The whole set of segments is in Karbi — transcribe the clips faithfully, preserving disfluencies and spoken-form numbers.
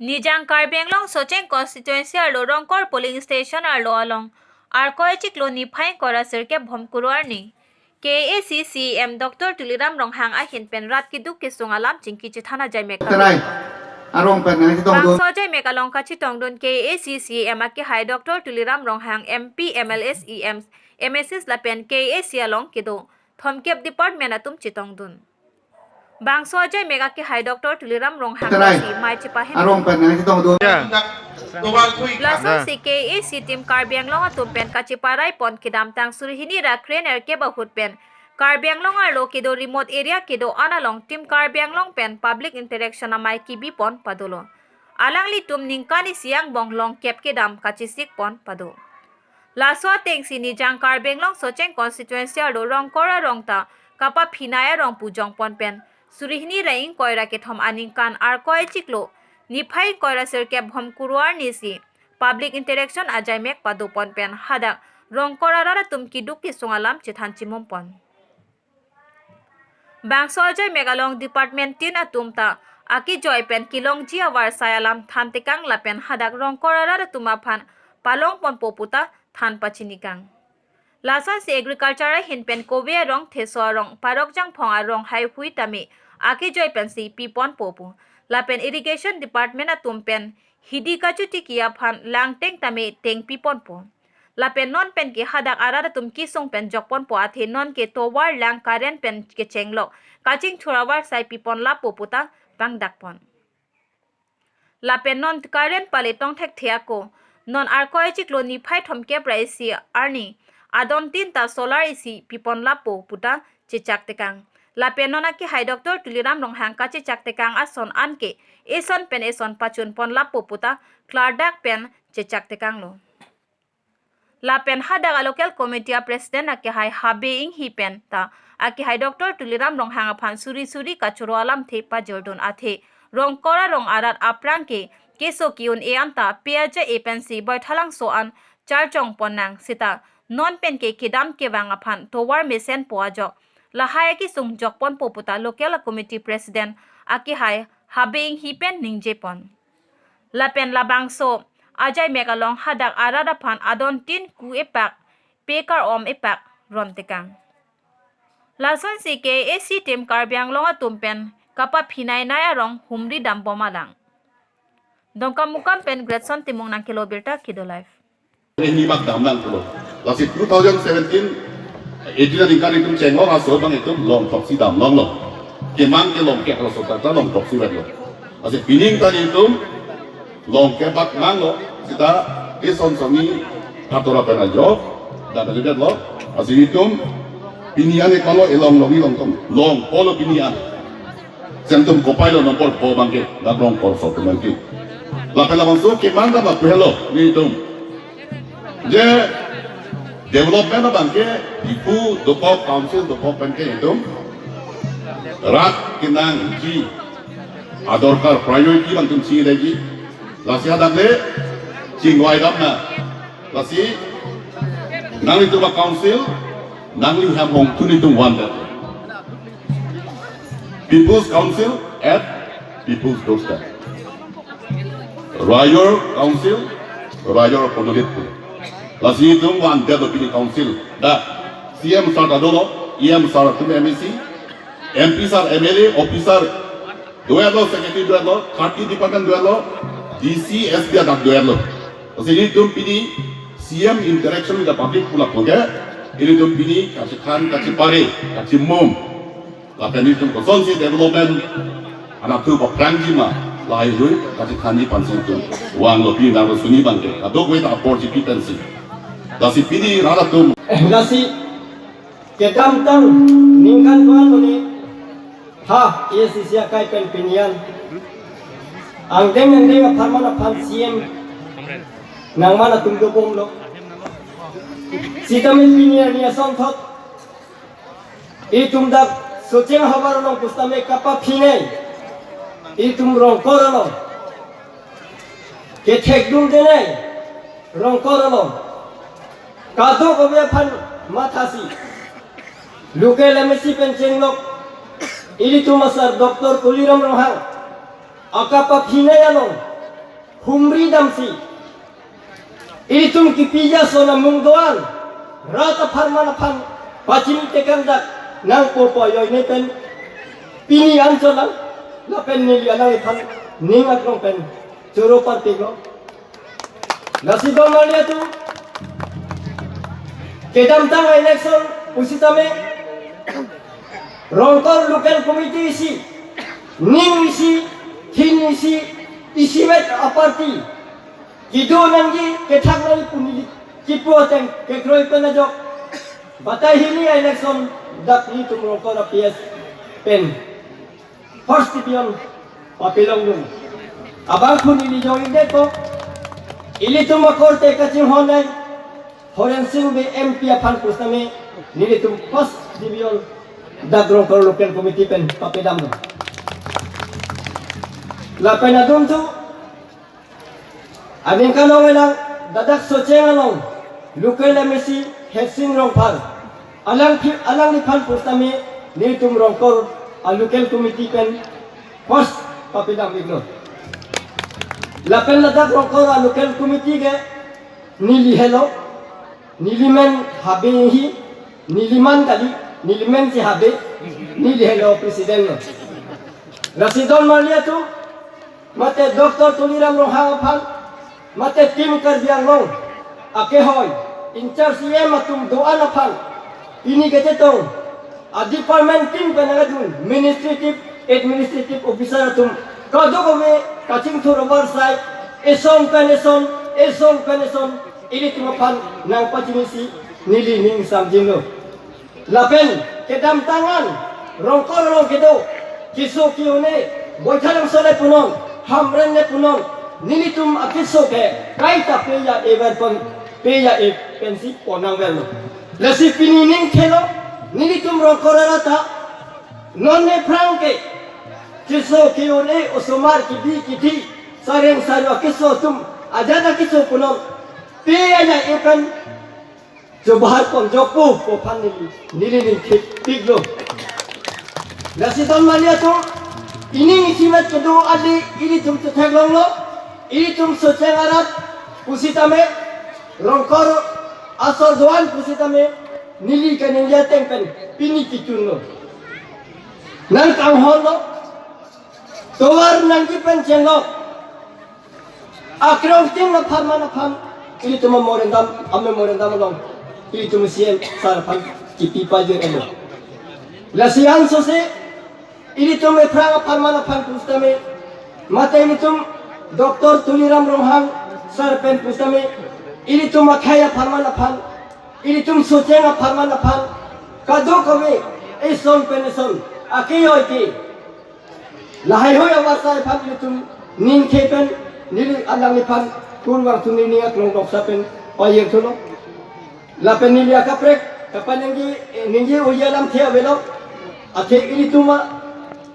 Nijang Karbi Anglong Socheng constituency arlo Rongkor polling station arlo along Arkoi chiklo niphai ingkoi ra sirkep Bhomkuru arni K A A C C E M Doctor Tuliram Ronghang ahin pen rat keduk kesung alam chingki chethan ajaimek Tanai. Arong pen nang chetongdun. Bangso ajaimek along kachetongdun K A A C C E M akehai Doctor Tuliram Ronghang, M P, M L As, E Ms, M A Cs lapen K A A C along kedo thomkep department atum chetongdun. Bangso ajaimek akehai Doctor Tuliram Ronghang Tanai. Lasi mai chepahin. Arong pen nang chetongdun. Ya. Lasonsi K A A C team Karbi Anglong atum pen kacheparai pon kedamtang suri hini ra krenerkep ahut pen Karbi Anglong arlo kedo remote area kedo-an along team Karbi Anglong pen public interaction amei kebi pon padolo. Alanglitum ningkan isi angbong longkep kedam kachesik pon pado. Laso atengsi Nijang Karbi Anglong Socheng constituency arlo Rongkor arong ta kapaphinei arong pujong pon pen suri hini ra ingkoi ra kethom aningkan Arkoi chiklo niphai ingkoi ra sirkep Bhomkuru arnisi public interaction ajaimek pado pon pen hadak Rongkor arat atum keduk kesung alam chethan chimum pon. Bangso ajaimek along department tin atum ta akejoi pen kelongji avarsai alam thantekang lapen hadak Rongkor arat atum aphan palong ponpo puta than pachinikang. Lasonsi agriculture ahin pen kove arong, theso arong, parok jangphong arong haihui tame akejoi pensi piponpo pu. Lapen irrigation department atum pen hidi kachotiki aphan langteng tame teng piponpo. Lapen non pen ke hadak arat atum kesung pen jokponpo athe non ke tovar lang current pen kechenglok kachingthur avarsai pipon lapo puta pangdakpon. Lapen non current pale tongthekthe ako non Arkoi chiklo niphai thomkep ra isi arni adon tin ta solar isi pipon lapo puta chechaktekang. Lapen non akehai Doctor Tuliram Ronghang kachechaktekang ason anke eson pen eson pachun pon lapo puta klardak pen chechaktekanglo. Lapen hadak a local committee a president akehai Habe Inghi pen ta akehai Doctor Tuliram Ronghang aphan suri suri kachoro alamthe pajirdun athe Rongkor arong arat aphrang ke keso ke-un-e anta pe aja-e pensi Baithalangso an charchong pon nang seta non pen ke kedam kevang aphan tovar mesenpo ajok lahai akesung jokponpo puta local committee president akehai Habe Inghi pen ningjepon. Lapen labangso ajaimek along hadak arat aphan adon tin ku epak pe kar-om epak rontekang. Lasonsi K A A C team Karbi Anglong atum pen kapaphinei nei arong humri dambom alang. Dongkamukam pen Gretson Timung nangkelo birta Kido Live. Ini bak damlang pulo. Lasi two thousand seventeen, eighteen aningkan itum chenglong aso bang itum longthoksi damlonglo. Kemang ke longkep laso tata longthoksi vetlo. Lasi pining ta itum longkep bak manglo. Sita ison soni katora pen ajo. Dada vetlo. Lasi itum pini ane kalo elong longi longtong. Longpolo pini an. Centum kopai lo nombor po bangke, dak Rongkor so teman ki. Lapen labangso kemang dam lapu helo, nelitum. Je development abangke, Diphu dokok, council dokok pen ke itum. Rat kenangji adorkar priority bang itum chingleji. Lasi hadak le, chingvai dam na. Lasi, nanglitum a council, nangli hem hongthu nelitum van det. People's Council at People's Doorstep. Raijor Council, Raijor Podolit pu. Lasi itum van det pini council. Da, C M sir ta dolo, E M sir atum M A C, M P sir, M L A, officer, do-etlo, secretary do-etlo, thirty department do-etlo, D C, S P adak do-etlo. Lasi nelitum pini C M interaction with the public pu lapu ke, nelitum pini kachekhan, kachepare, kachimum. Lapen nelitum kosonsi development anatthu paphrangji ma lahai hui kachekhanji pensi itum vanglo pini nanglo suni bangke. Kadokave ta apor chipi pensi. Lasi pini rat atum. Lasi kedamtang ningkan ko-an lo ne ha A A C C akai pen pini an angdeng angdeng apharman aphan C M nangman atum dobomlo. Sitame pini arni asonthot itum dak Socheng ahavar along pusitame kapaphinei itum Rongkor along kethekdundenei Rongkor along kadokave aphan mathasi local M A C pen chenglok ilitum asar Doctor Tuliram Ronghang akapaphinei along humri damsi, ilitum kipi ason amung do-an rat apharman aphan pachini tekang dak nangpo pu ajoine pen pini anchot lang lapen neli alangliphan ning aklong pen choro parpiklo. Lasi don marli atum, kedamtang election pusitame Rongkor Local Committee isi, ning isi, thin isi, isivet aparty kedo nangji, kethak nangji pu neli kipu ateng kekroi pen ajok batai hini election dak ilitum Rongkor a-P S pen first division papilongdun. Abangphu neli jong ingdetpo, ilitum akorte kachinghon ai Horen Sing Bey M P aphan pusitame nelitum first division dak Rongkor Local Committee pen papedamdun. Lapen adun thu aningkan ong elang dadak Socheng along local M A C Hetsing Rongphar, alang phi-, alangliphan pusitame nelitum Rongkor a-local committee pen first papedam-iklo. Lapen ladak Rongkor a-local committee ke neli helo, neli men Habe hi, neli man kali, neli men si Habe, neli helo president lo. Lasi don marli atum, mate Doctor Tuliram Ronghang aphan, mate Team Karbi Anglong akehoi, in-charge E M atum do-an aphan, pini kachetong a-department tin pen nangadun, administrative, administrative officer atum kadokave kachingthur avarsai, eson pen eson, eson pen eson, ilitum aphan nangpachinisi neli ning samjinlo. Lapen kedamtang an Rongkor along kedo keso ke-un-e, Boithalangso le punon, Hamren le punon, nelitum akeso ke kaita peja-e ver pon, peja-e pensi ponnang verlo. Lasi pini ning khelo, nelitum Rongkor arat ta non aphrang ke keso ke-un-e, osomar kebi kethe, sareng saro akeso atum, ajat akeso punon, peja-e pen chobahar ponjokpo pu aphan neli, neli ning khepiklo. Lasi don marli atum, ining isimet kedo ali ilitum chetheklonglo, ilitum Socheng arat pusitame, Rongkor asor do-an pusitame, neli kaningje ateng pen pini kechunlo. Nangkanghonlo, tovar nangji pen chenglo. Akrong tin apharman aphan, ilitum a-memorandum, a-memorandum along ilitum C M sir aphan kipi pajir-etlo. Lasi ansose ilitum aphrang apharman aphan pusitame, mate ilitum Doctor Tuliram Ronghang sir pen pusitame, ilitum akhei apharman aphan, ilitum Socheng apharman aphan, kadokave eson pen eson akehoi ke lahaihui avarsai aphan ilitum ning khe pen neli alangliphan kurvangthu, neli ning aklong doksa pen pajirthulo. Lapen neli akaprek kapaningje, ningje-oji alamthe avelo. Athe ilitum a,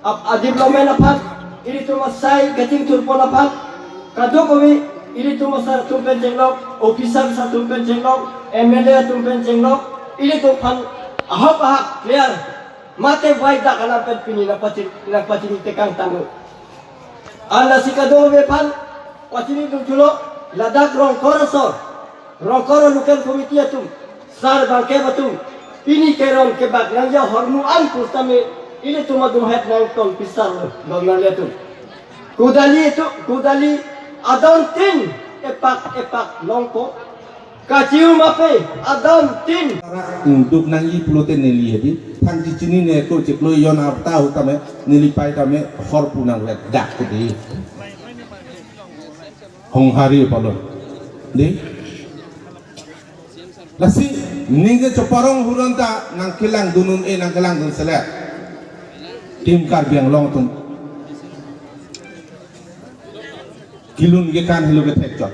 a, a-development aphan, ilitum asai kachingthurpon aphan, kadokave ilitum asar atum pen chenglok, officers atum pen chenglok, M L A atum pen chenglok, ilitum aphan ahok ahak clear mate vai dak alam pen pini nangpachin, nangpachini tekang tanglo. An lasi kadokave aphan pachini dun thulo, ladak Rongkor asor, Rongkor local committee atum, sarbangkep atum, pini keron kebak nangji ahormu an pusitame ilitum adunghet nangton pisarlo, don marli atum. Kudali itu, kudali adon tin epak epak longpo. Kachiu mape adon tin. Duk nangji pulote neli hedi. Thang chichinine ko chiklo jon arta ahut tame neli pai tame hor pu nangvedak kedi. Honghari palon. Di. Lasi ningje choparong huron ta nangkelangdun un-e, nangkelangdun sele. Team Karbi Anglong atum. Kelun kekan helo kethek chot.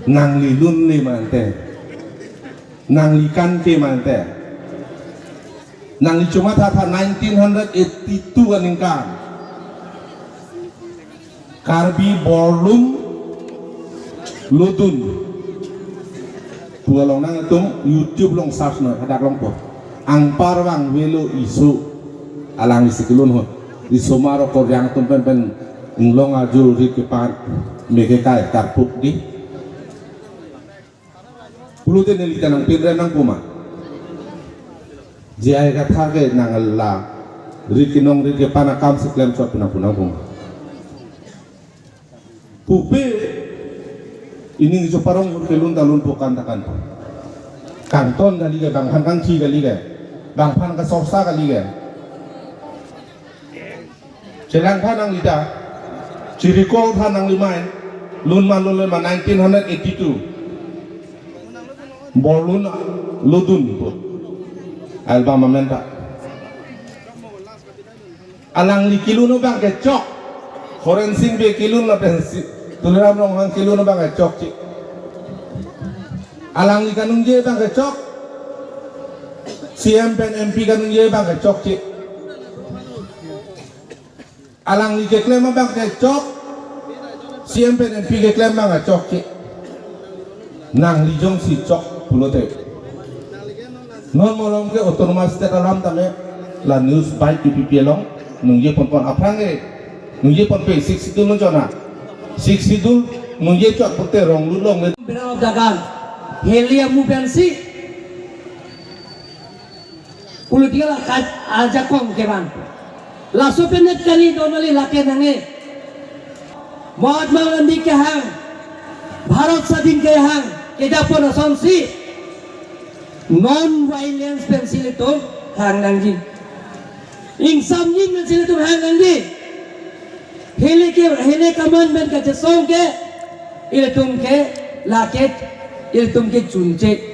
Nangli lunle mante. Nangli kanke mante. Nangli chomatha tha nineteen hundred eighty-two aningkan. Karbi Borlum Lodun pu along nangtum YouTube along search noi, hadak longpo. Anparvang Velo Iso, alang isi kelun ho. Isomar Rongkor yang atum pen pen Inglong arju rit kepan me kekai karpuk di. Pulote neli ta nangpinre nangpuma. J I Kathar ke nangla rit kenong rit kepan akam si klemchot pu nangpu nangpuma. Pupe ining ijo parong hur kelun ta lun pokan takan. Kangton kali ke, bangphan kangthi kali ke, bangphan kasorsa kali ke. Chelangtha nangli ta, chirikol tha nangli mai, lun ma lun le ma nineteen eighty-two. Borlun lodun pu. Album amen ta. Alangli kelun abang ke chok. Horen Sing Bey kelun lapen si Tuliram Ronghang kelun abang ke chokche. Alangli kaningje abang ke chok. C M pen M P kaningje abang ke chokche. Alangli keklem abang ke chok. C M pen M P keklem abang ke chokche. Nangli jongsi chok pulote, non malom ke autonomous state alam tame la news by P P P along ningje ponpon, aphrang ke ningje ponpe, Sixth Schedule ningchot na. Sixth Schedule ningje chot pute rong lulong le. Bina of dagan, heli amu pensi political ajakong kevan. Laso penet kali donali lake nange. Mahatma Gandhi kehang, Bharat Sadhin kehang, kejapon asonsi non violence pensi ilitum hang nangji. Ingsamjin pensi ilitum hang nangji. Hili ke, hili kaman pen kachesong ke, ilitum ke, lake, ilitum ke chunche.